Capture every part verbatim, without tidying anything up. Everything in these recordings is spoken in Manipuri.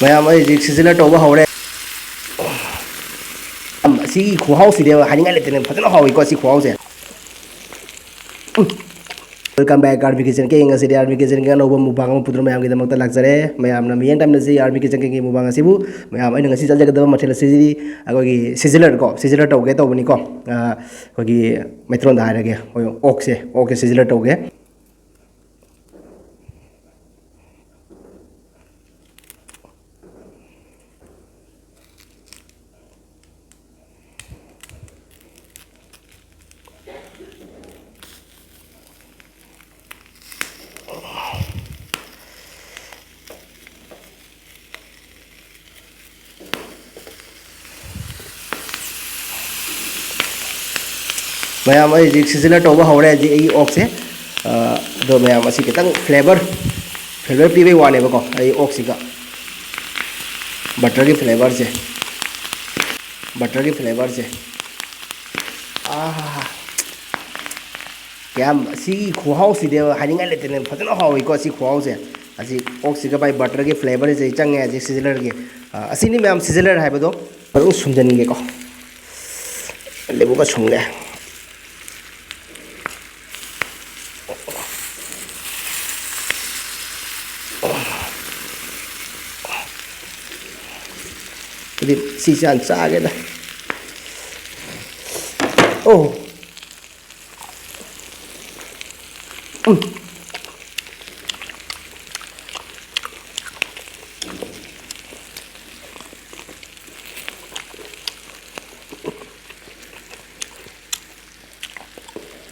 ꯃꯌꯥꯝ, ꯑꯩ ꯍꯧꯖꯤꯛ ꯁꯤꯖꯤꯂꯔ ꯇꯧꯕ ꯍꯧꯔꯦ꯫ ꯑꯁꯤꯒꯤ ꯈꯨꯍꯥꯎꯁꯤꯗꯤ ꯍꯥꯏꯅꯤꯡꯉꯥꯏ ꯂꯩꯇꯦꯅꯦ, ꯐꯖꯅ ꯍꯥꯎꯋꯤꯀꯣ ꯁꯤ ꯈꯨꯍꯥꯎꯁꯦ꯫ Welcome back R B Kitchen King꯫ ꯉꯁꯤꯗꯤ R B Kitchen King ꯑꯅꯧꯕ mukbang ꯑꯃ ꯄꯨꯗꯨꯅ ꯃꯌꯥꯝꯒꯤꯗꯃꯛꯇ ꯂꯥꯛꯆꯔꯦ꯫ ꯃꯌꯥꯝꯅ ꯃꯤꯠꯌꯦꯡ ꯇꯝꯅꯁꯤ R B Kitchen Kingꯒꯤ mukbang ꯑꯁꯤꯕꯨ꯫ ꯃꯌꯥꯝ, ꯑꯩꯅ ꯉꯁꯤ ꯆꯥꯖꯒꯗꯕ ꯃꯊꯦꯜ ꯑꯁꯤꯗꯤ ꯑꯩꯈꯣꯏꯒꯤ ꯁꯤꯖꯤꯂꯔ ꯀꯣ, ꯁꯤꯖꯤꯂꯔ ꯇꯧꯒꯦ ꯇꯧꯕꯅꯤꯀꯣ꯫ ꯑꯩꯈꯣꯏꯒꯤ ꯃꯩꯇꯩꯂꯣꯟꯗ ꯍꯥꯏꯔꯒꯦ, ꯑꯩꯈꯣꯏ ꯑꯣꯛꯁꯦ, ꯑꯣꯛꯁꯦ ꯁꯤꯖꯤꯂꯔ ꯇꯧꯒꯦ꯫ ꯃꯌꯥꯝ, ꯑꯩ ꯍꯧꯖꯤꯛ ꯁꯤꯖꯤꯂꯔ ꯇꯧꯕ ꯍꯧꯔꯦ ꯍꯧꯖꯤꯛ ꯑꯩꯒꯤ ꯑꯣꯛꯁꯦ꯫ ꯑ, ꯑꯗꯣ ꯃꯌꯥꯝ, ꯑꯁꯤ ꯈꯤꯇꯪ ꯐ꯭ꯂꯦꯕꯔ, ꯐ꯭ꯂꯦꯕꯔ ꯄꯤꯕꯩ ꯋꯥꯅꯦꯕꯀꯣ, ꯑꯩ ꯑꯣꯛꯁꯤꯒ ꯕꯇꯔꯒꯤ ꯐ꯭ꯂꯦꯕꯔꯁꯦ, ꯕꯇꯔꯒꯤ ꯐ꯭ꯂꯦꯕꯔꯁꯦ꯫ ꯑꯥ, ꯀꯌꯥꯝ, ꯁꯤꯒꯤ ꯈꯨꯍꯥꯎꯁꯤꯗꯤ ꯍꯥꯏꯅꯤꯡꯉꯥꯏ ꯂꯩꯇꯦꯅꯦ, ꯐꯖꯅ ꯍꯥꯎꯋꯤꯀꯣ ꯁꯤ ꯈꯨꯍꯥꯎꯁꯦ꯫ ꯑꯁꯤ ꯑꯣꯛꯁꯤꯒ ꯚꯥꯏ ꯕꯇꯔꯒꯤ ꯐ꯭ꯂꯦꯕꯔꯁꯦ ꯆꯪꯉꯦ ꯍꯧꯖꯤꯛ ꯁꯤꯖꯤꯂꯔꯒꯤ꯫ ꯑ, ꯑꯁꯤꯅꯤ ꯃꯌꯥꯝ ꯁꯤꯖꯤꯂꯔ ꯍꯥꯏꯕꯗꯣ꯫ ꯐꯖꯅ ꯁꯨꯝꯖꯤꯟꯒꯦꯀꯣ꯫ ꯂꯦꯕꯨꯒ ꯁꯨꯝꯒꯦ꯫ ꯑꯗꯨꯗꯤ ꯁꯤꯁꯦ ꯍꯥꯟꯅ ꯆꯥꯒꯦꯗ꯫ ꯑꯣ꯫ ꯎꯝ꯫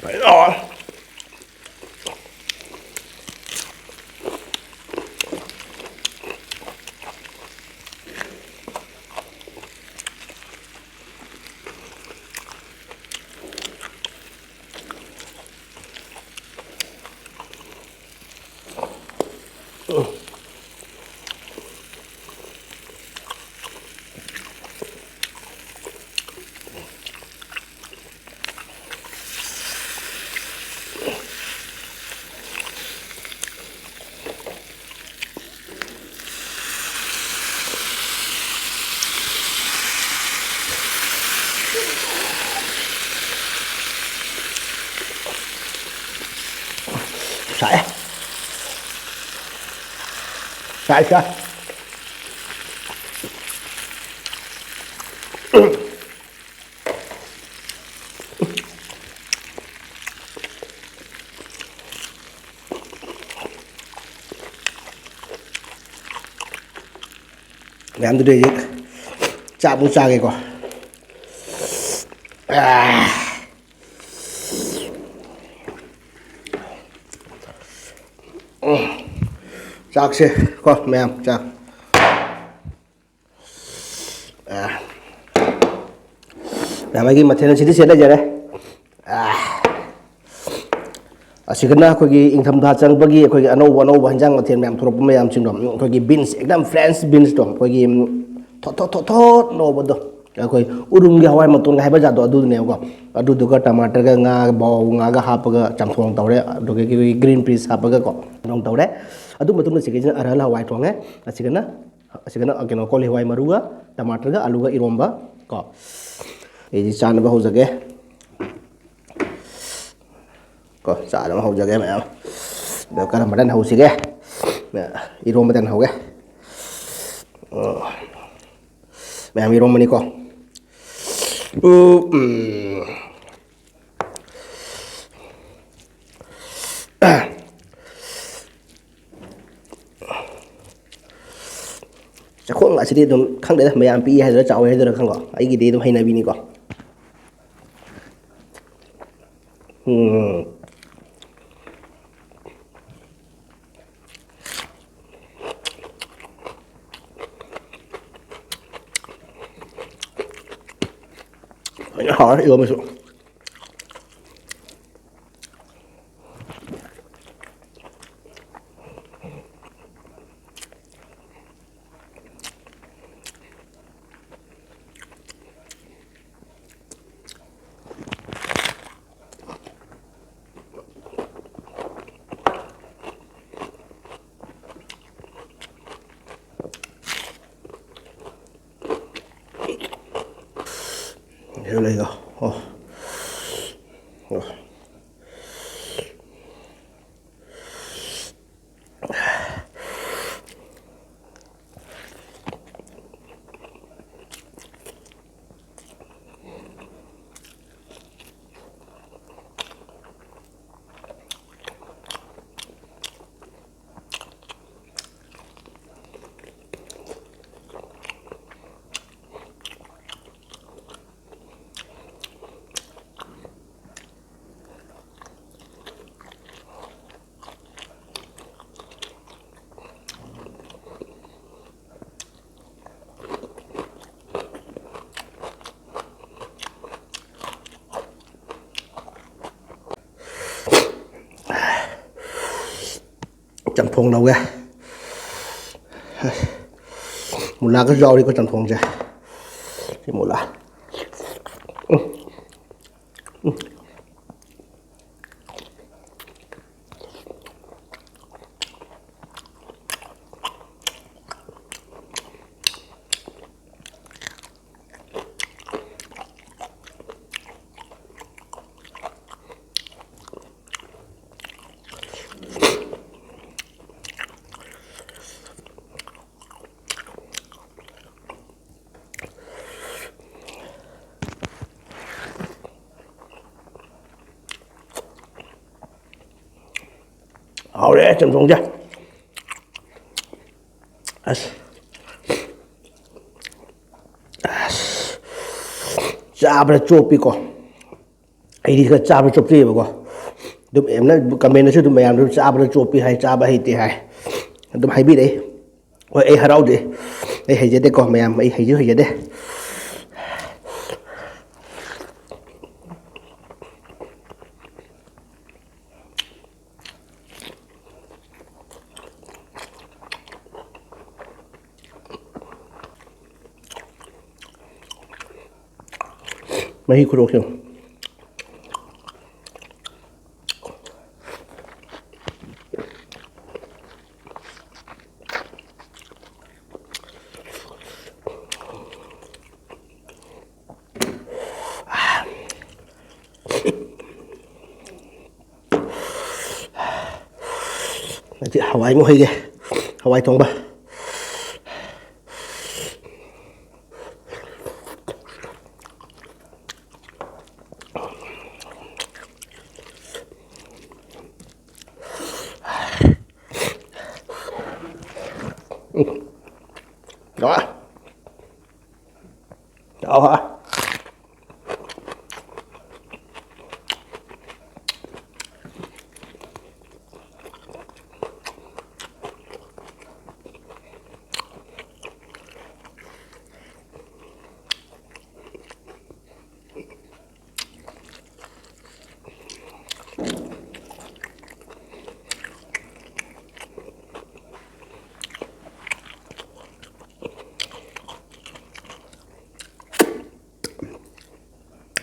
ꯐꯖꯅ ꯍꯥꯎꯔꯦ꯫ ꯂꯥꯛꯑꯦ꯫ ꯁꯥꯏ, ꯁꯥꯏ꯫ ꯃꯌꯥꯝꯗꯨꯗꯤ ꯍꯧꯖꯤꯛ ꯆꯥꯛ ꯑꯃꯨꯛ ꯆꯥꯒꯦꯀꯣ꯫ ꯑꯥ꯫ ꯆꯥꯛꯁꯦ ꯀꯣ ꯃꯌꯥꯝ, ꯆꯥꯛ꯫ ꯑꯥ꯫ ꯃꯌꯥꯝ, ꯑꯩꯒꯤ ꯃꯊꯦꯜ ꯑꯁꯤꯗꯤ ꯁꯤꯗ ꯂꯩꯖꯔꯦ꯫ ꯑꯥ꯫ ꯑꯁꯤꯒꯅ ꯑꯩꯈꯣꯏꯒꯤ ꯏꯪꯊꯝꯊꯥ ꯆꯪꯕꯒꯤ ꯑꯩꯈꯣꯏꯒꯤ ꯑꯅꯧꯕ ꯑꯅꯧꯕ ꯍꯤꯟꯖꯥꯡ ꯃꯊꯦꯜ ꯃꯌꯥꯝ ꯊꯣꯛꯂꯛꯄ ꯃꯌꯥꯝꯁꯤꯡꯗꯣ, ꯑꯩꯈꯣꯏꯒꯤ beans, ꯑꯦꯛꯗꯝ French beansꯇꯣ, ꯑꯩꯈꯣꯏꯒꯤ ꯊꯣꯠ ꯊꯣꯠ ꯊꯣꯠ ꯊꯣꯠ ꯂꯥꯎꯕꯗꯣ, ꯑꯩꯈꯣꯏ ꯎꯔꯨꯝꯒꯤ ꯍꯋꯥꯏ ꯃꯇꯣꯟꯒ ꯍꯥꯏꯕ ꯖꯥꯠꯇꯣ, ꯑꯗꯨꯗꯨꯅꯦꯕꯀꯣ꯫ ꯑꯗꯨꯗꯨꯒ ꯇꯃꯥꯇꯔꯒ ꯉꯥꯒ, ꯕꯥꯎ ꯉꯥꯒ ꯍꯥꯞꯄꯒ ꯆꯝꯊꯣꯡ ꯇꯧꯔꯦ, ꯑꯗꯨꯗꯒꯤ ꯑꯩꯈꯣꯏꯒꯤ green peas ꯍꯥꯞꯄꯒꯀꯣ ꯆꯝꯊꯣꯡ ꯇꯧꯔꯦ꯫ ꯑꯗꯨ ꯃꯇꯨꯡꯗ ꯁꯤꯒꯤꯁꯤꯅ ꯑꯔꯍꯜ ꯍꯋꯥꯏ ꯊꯣꯡꯉꯦ꯫ ꯑꯁꯤꯒꯅ, ꯑꯁꯤꯒꯅ ꯀꯩꯅꯣ, ꯀꯣꯂꯤ ꯍꯋꯥꯏ ꯃꯔꯨꯒ ꯇꯃꯥꯇꯔꯒ ꯑꯂꯨꯒ ꯏꯔꯣꯝꯕ ꯀꯣ꯫ ꯑꯩꯗꯤ ꯆꯥꯅꯕ ꯍꯧꯖꯒꯦ꯫ ꯀꯣ, ꯆꯥꯅꯕ ꯍꯧꯖꯒꯦ ꯃꯌꯥꯝ꯫ ꯑꯗꯣ ꯀꯔꯝꯕꯗꯅ ꯍꯧꯁꯤꯒꯦ? ꯏꯔꯣꯝꯕꯗꯅ ꯍꯧꯒꯦ꯫ ꯃꯌꯥꯝ ꯏꯔꯣꯝꯕꯅꯤꯀꯣ꯫ ꯎ, ꯎꯝ꯫ ꯆꯥꯛꯈꯣꯝ ꯑꯁꯤꯗꯤ ꯑꯗꯨꯝ ꯈꯪꯗꯦꯗ, ꯃꯌꯥꯝ ꯄꯤꯛꯏ ꯍꯥꯏꯗꯣꯏꯔꯥ ꯆꯥꯎꯋꯤ ꯍꯥꯏꯗꯣꯏꯔꯥ ꯈꯪꯗꯦ, ꯑꯩꯒꯤꯗꯤ ꯑꯗꯨꯝ ꯍꯩꯅꯕꯤꯅꯤꯀꯣ꯫ ꯎꯝ꯫ ꯐꯖꯅ ꯍꯥꯎꯔꯦ ꯏꯔꯣꯝꯕꯁꯨ꯫ ꯁꯤꯗ ꯂꯩꯗꯣ꯫ ꯑꯣ꯫ ꯑꯣ꯫ ꯆꯝꯊꯣꯡ ꯂꯧꯒꯦ꯫ ꯃꯨꯂꯥꯒꯁꯨ ꯌꯥꯎꯔꯤꯀꯣ ꯆꯝꯊꯣꯡꯁꯦ꯫ ꯁꯤ ꯃꯨꯂꯥ꯫ ꯎꯝ꯫ ꯎꯝ꯫ ꯍꯥꯎꯔꯦ ꯆꯝꯊꯣꯡꯁꯦ꯫ ꯑꯁ꯫ ꯑꯁ꯫ ꯆꯥꯕꯗ ꯆꯣꯞꯄꯤꯀꯣ꯫ ꯑꯩꯗꯤ ꯈꯔ ꯆꯥꯕꯗ ꯆꯣꯞꯆꯩꯌꯦꯕꯀꯣ꯫ ꯑꯗꯨꯝ ꯃꯌꯥꯝꯅ comment ꯗꯁꯨ ꯑꯗꯨꯝ ꯃꯌꯥꯝꯅ ꯆꯥꯕꯗ ꯆꯣꯞꯄꯤ ꯍꯥꯏ, ꯆꯥꯕ ꯍꯩꯇꯦ ꯍꯥꯏ꯫ ꯑꯗꯨꯝ ꯍꯥꯏꯕꯤꯔꯛꯏ꯫ ꯍꯣꯏ, ꯑꯩ ꯍꯔꯥꯎꯖꯩ꯫ ꯑꯩ ꯍꯩꯖꯗꯦꯀꯣ ꯃꯌꯥꯝ, ꯑꯩ ꯍꯩꯁꯨ ꯍꯩꯖꯗꯦ꯫ ꯃꯍꯤ ꯈꯨꯗꯣꯛꯁꯦ ꯌꯦꯡꯉꯨ꯫ ꯍꯧꯖꯤꯛ ꯍꯋꯥꯏ ꯑꯃꯨꯛ ꯍꯩꯒꯦ꯫ ꯍꯋꯥꯏ ꯊꯣꯡꯕ꯫ ꯎꯝ꯫ ꯌꯥꯎꯔꯦ꯫ ꯌꯥꯎꯔꯦ꯫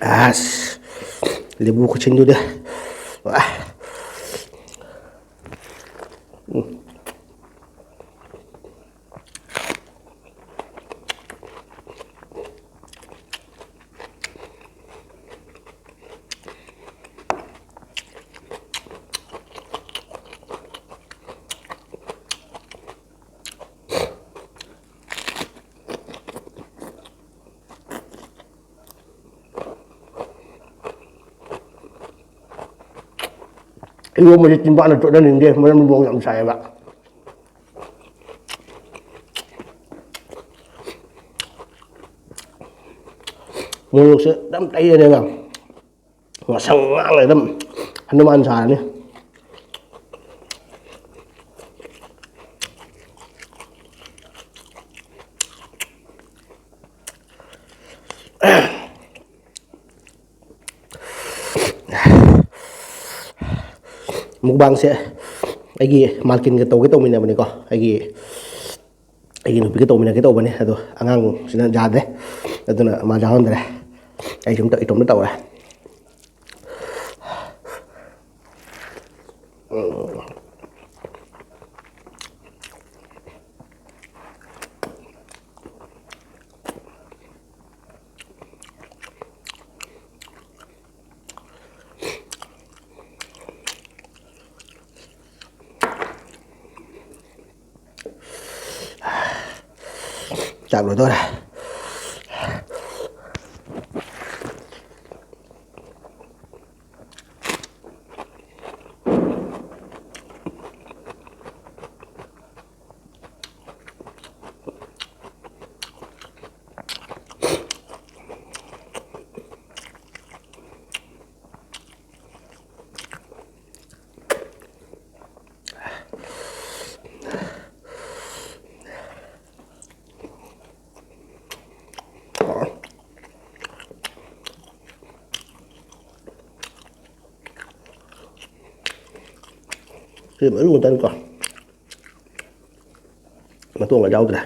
ꯑꯁ, ꯂꯦꯕꯨ ꯈꯨꯁꯤꯟꯗꯨꯗꯤ꯫ ꯑꯥ꯫ ꯎꯝ꯫ ꯏꯔꯣꯝꯕꯁꯦ ꯆꯤꯟꯕꯥꯛꯅ ꯆꯣꯠꯍꯟꯅꯤꯡꯗꯦ, ꯃꯔꯝꯗꯤ ꯃꯣꯔꯣꯛ ꯌꯥꯝ ꯁꯥꯏꯌꯦꯕ꯫ ꯃꯣꯔꯣꯛꯁꯦ ꯑꯗꯨꯝ ꯇꯩꯔꯦꯗꯅ, ꯉꯁꯪ ꯉꯥꯡꯂꯦ ꯑꯗꯨꯝ, ꯍꯅꯨꯃꯥꯟ ꯁꯥꯔꯅꯤ꯫ ꯃꯨꯛꯕꯥꯡꯁꯦ ꯑꯩꯒꯤ ꯃꯥꯂꯀꯤꯟꯒ ꯇꯧꯒꯦ ꯇꯧꯃꯤꯟꯅꯕꯅꯤꯀꯣ꯫ ꯑꯩꯒꯤ, ꯑꯩꯒꯤ ꯅꯨꯄꯤꯒ ꯇꯧꯃꯤꯟꯅꯒꯦ ꯇꯧꯕꯅꯦ, ꯑꯗꯣ ꯑꯉꯥꯡꯁꯤꯅ ꯌꯥꯗ꯭ꯔꯦ, ꯑꯗꯨꯅ ꯃꯥ ꯌꯥꯎꯍꯟꯗ꯭ꯔꯦ꯫ ꯑꯩ ꯁꯨꯝ ꯏꯇꯣꯝꯇ ꯇꯧꯔꯦ꯫ ꯆꯥꯛ ꯂꯣꯏꯗꯧꯔꯦ꯫ ꯁꯤ ꯃꯔꯨ ꯉꯥꯛꯇꯅꯤꯀꯣ, ꯃꯇꯣꯡꯒ ꯌꯥꯎꯗ꯭ꯔꯦ꯫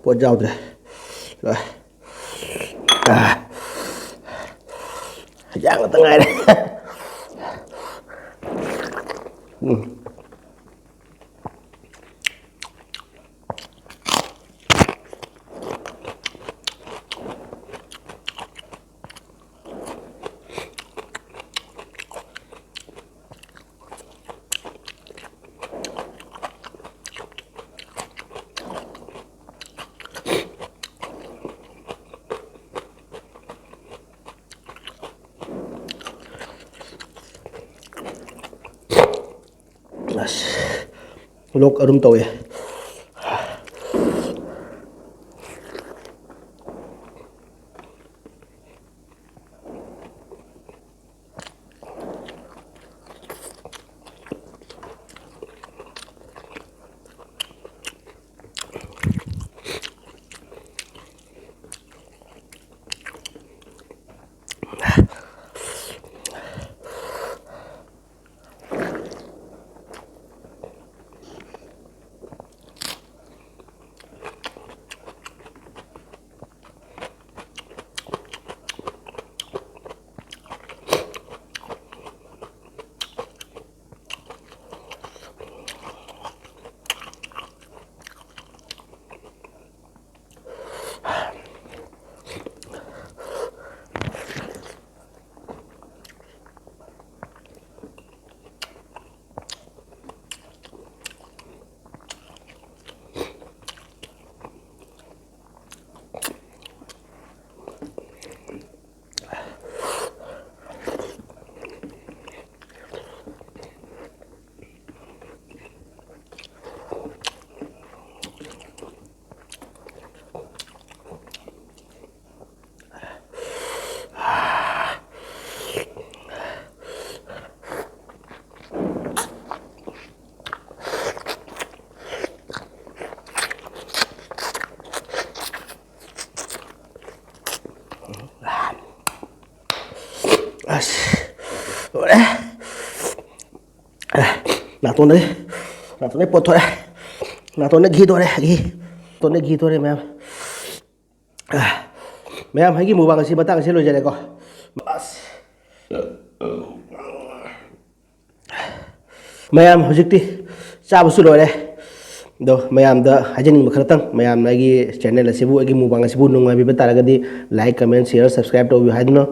ꯄꯣꯠ ꯌꯥꯎꯗ꯭ꯔꯦ꯫ ꯂꯣꯏ꯫ ꯑꯥ꯫ ꯍꯤꯟꯖꯥꯡ ꯉꯥꯛꯇ ꯉꯥꯏꯔꯦ꯫ ꯎꯝ꯫ ꯑꯁ, ꯂꯣꯛ ꯑꯗꯨꯝ ꯇꯧꯋꯦ꯫ ꯑꯁ, ꯂꯣꯏꯔꯦ꯫ ꯅꯥꯇꯣꯟꯗꯩ, ꯅꯥꯇꯣꯟꯗꯩ ꯄꯣꯠ ꯊꯣꯛꯑꯦ꯫ ꯅꯥꯇꯣꯟꯗ ꯘꯤ ꯊꯣꯛꯑꯦ, ꯘꯤ꯫ ꯇꯣꯠꯅ ꯘꯤ ꯇꯣꯠꯂꯦ ꯃꯌꯥꯝ꯫ ꯃꯌꯥꯝ, ꯑꯩꯒꯤ mukbang ꯑꯁꯤ ꯃꯇꯥꯡ ꯑꯁꯤꯗ ꯂꯣꯏꯖꯔꯦꯀꯣ꯫ ꯑꯁ꯫ ꯃꯌꯥꯝ, ꯍꯧꯖꯤꯛꯇꯤ ꯆꯥꯕꯁꯨ ꯂꯣꯏꯔꯦ꯫ ꯑꯗꯣ ꯃꯌꯥꯝꯗ ꯍꯥꯏꯖꯅꯤꯡꯕ ꯈꯔꯇꯪ, ꯃꯌꯥꯝꯅ ꯑꯩꯒꯤ channel ꯑꯁꯤꯕꯨ, ꯑꯩꯒꯤ mukbang ꯑꯁꯤꯕꯨ ꯅꯨꯡꯉꯥꯏꯕꯤꯕ ꯇꯥꯔꯒꯗꯤ like, comment, share, subscribe ꯇꯧꯕꯤꯌꯨ ꯍꯥꯏꯗꯨꯅ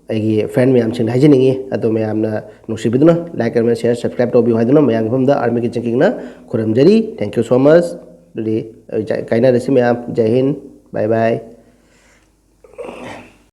ꯑꯩꯒꯤ friend ꯃꯌꯥꯝꯁꯤꯡꯗ ꯍꯥꯏꯖꯅꯤꯡꯉꯤ꯫ ꯑꯗꯣ ꯃꯌꯥꯝꯅ ꯅꯨꯡꯁꯤꯕꯤꯗꯨꯅ like, comment, share, subscribe ꯇꯧꯕꯤꯌꯨ ꯍꯥꯏꯗꯨꯅ ꯃꯌꯥꯝꯒꯤ ꯃꯐꯝꯗ army kitchen king ꯅ ꯈꯨꯔꯨꯝꯖꯔꯤ꯫ Thank you so much꯫ ꯑꯗꯨꯗꯤ ꯑꯩ ꯀꯥꯏꯅꯔꯁꯤ ꯃꯌꯥꯝ꯫ ꯖꯥꯏ ꯍꯤꯟ꯫ Bye bye꯫